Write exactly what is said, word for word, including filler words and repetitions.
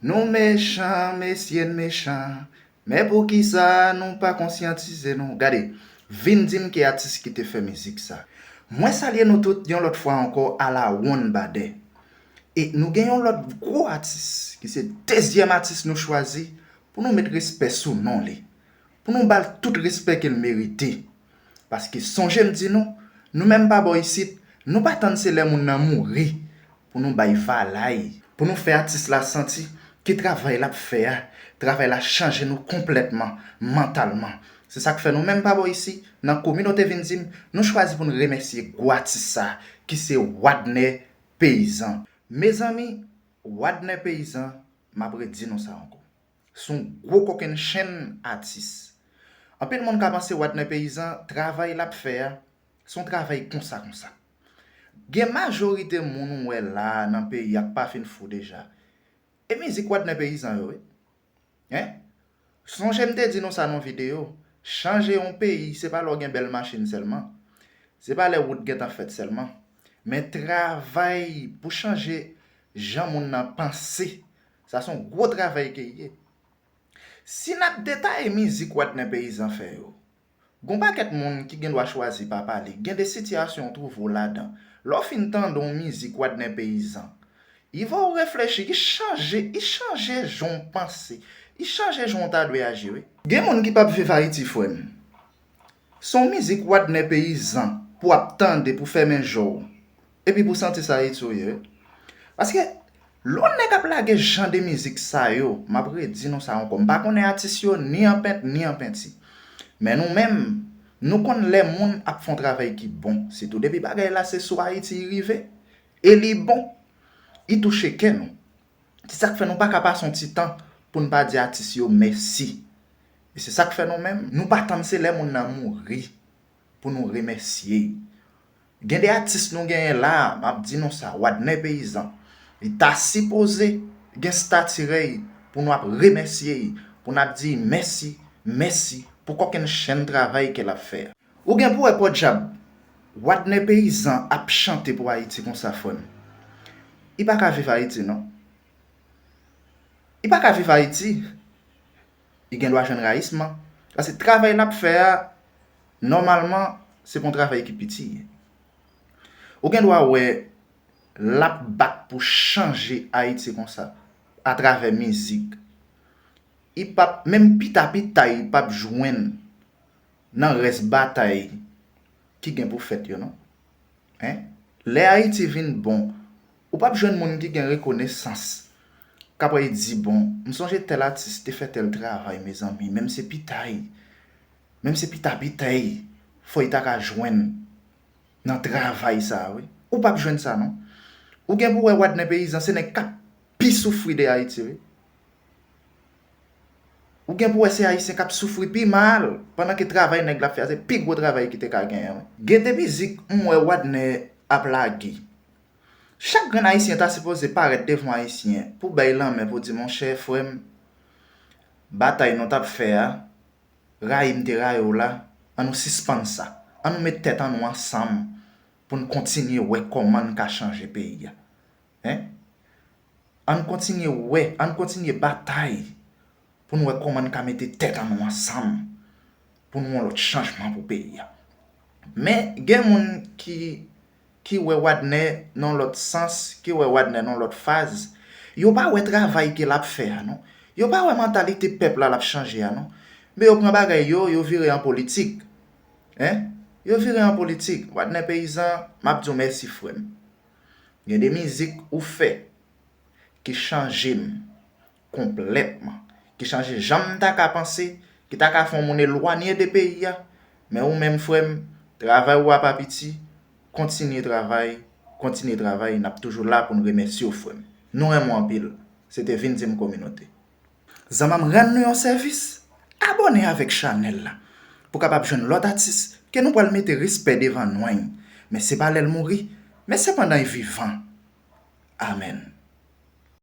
Nou mechan, mesye n mechan. Men poukisa nou pa konsyantize nou? Gade, vin di m ki atis ki te fè mizik sa. Mwen salye nou tout yon lòt fwa ankò a la wonn badè. E nou gen yon lòt gwo atis, ki se dezyèm atis nou chwazi pou nou met respè sou non li. Pou nou ba l tout respè ke l merite. Paske sonje m di nou, nou menm pa bò isit, nou pa tann se lè moun nan mouri pou nou bay valè, pou nou fè atis la santi ke travay l ap fè a, travay la chanje nou konplètman, mantalman. Se sa k fè nou menm pa bò isi, nan kominote Vin Di M, nou chwazi pou n remèsye gwo atis sa, ki se Wadner Peyizan. Mezanmi, Wadner Peyizan, m ap redi nou sa ankò. Se yon gwo kokennchenn atis. Anpil moun ka panse Wadner Peyizan, travay l ap fè a, se yon travay konsa konsa. Gen majorite moun ou wè la a nan peyi a k pa fin fou deja. E mizik Wadner Peyizan yo, wi. Hein? Sonje m te di nou sa nan videyo, chanje yon peyi, se pa lè w gen bèl machin sèlman. Se pa lè wout gentan fèt sèlman. Men travay pou chanje jan moun nan panse, sa se yon gwo travay ke l ye. Si n ap detaye mizik Wadner Peyizan fè yo, gon pakèt moun ki gen dwa chwazi pa pale. Gen de sitiyasyon w twouve w ladan. Lè w fin tande yon mizik Wadner Peyizan, i fè w reflechi, i chanje, i chanje jan w panse, i chanje jan w ta dwe aji, wi. Gen moun ki p ap viv Ayiti, frè m. Se yon mizik Wadner Peyizan pou w ap tande pou fèmen je w. Epi pou santi sa Ayiti w ye, wi. Paske, lè yon nèg ap lage jan de mizik sa yo, m ap redi nou sa ankò, m pa konnen atis yo ni an pent, ni an penti. Men nou menm, nou konn lè moun ap fè yon travay ki bon, sitou depi bagay la se sou Ayiti i rive, e li bon, i touche kè nou. Se sa k fè nou pa ka pase yon ti tan pou n pa di atis yo mèsi. E se sa k fè nou menm, nou pa tann se lè moun nan mouri pou nou remèsye. Gen de atis nou genyen la a, m ap di nou sa, Wadner Peyizan, li ta sipoze gen stati rèy pou nou ap remèsye, pou n ap di mèsi, mèsi pou kokennchenn travay ke l ap fè a. Ou gen pou wè pòdyab, Wadner Peyizan ap chante pou Ayiti konsa, frè m. I pa ka viv Ayiti, non. I pa ka viv Ayiti. I gen dwa jwenn rayisman. Paske travay l ap fè a, nòmalman, se pa yon travay ki piti. Ou gen dwa wè l ap bat pou chanje Ayiti konsa, atravè mizik. I p ap, menm pita pita, i p ap jwenn nan rès batay ki gen pou fèt yo, non. Hein? Lè Ayiti vin bon, ou p ap jwenn moun ki gen rekonesans, k ap di, bon, m sonje tèl atis te fè tèl travay, mezanmi, menm se pita y, menm se pita pita y, fò y ta ka jwenn nan travay sa a, wi. Ou p ap jwenn sa, non. Ou gen pou wè Wadner Peyizan, se nèg k ap pi soufri de Ayiti, wi. Ou gen pou wè se Ayisyen k ap soufri pi mal, pandan ke travay nèg la ap fè a, se pi gwo travay ki te ka genyen, wi. Gen de mizik m wè Wadner ap lage. Chak grenn Ayisyen ta sipoze parèt devan Ayisyen pou bay lanmen, pou di, monchè, frè m, batay nou t ap fè a, rayi m te rayi w la, an nou sispann sa. An nou met tèt an nou ansanm pou n kontinye wè kòman n ka chanje peyi a. Hein? Ann kontinye wè, ann kontinye batay pou n wè kòman n ka mete tèt an nou ansanm pou n wè yon lòt chanjman pou peyi a. Men gen moun ki, ki wè Wadner nan yon lòt sans, ki wè Wadner nan yon lòt faz. Yo pa wè travay ke l ap fè a, non. Yo pa wè mantalite pèp la l ap chanje a, non. Men yo pran bagay yo, yo vire an politik. Hein? Yo vire an politik. Wadner Peyizan, m ap di w mèsi, frè m. Gen de mizik ou fè ki chanje m konplètman, ki chanje jan m ta ka panse, ki ta ka fè yon moun elwanye de peyi a. Men ou menm, frè m, travay ou a pa piti, kontinye travay, kontinye travay, n ap toujou la pou n remèsye w, frè m. Nou renmen w anpil. Se te Vin Di M Kominote. Zanmi m, rann nou yon sèvis, abòne avèk chanèl la pou w kapab jwenn lòt atis ke nou pral mete respè devan non y. Men se pa lè l mouri, men se pandan y vivan. Amèn.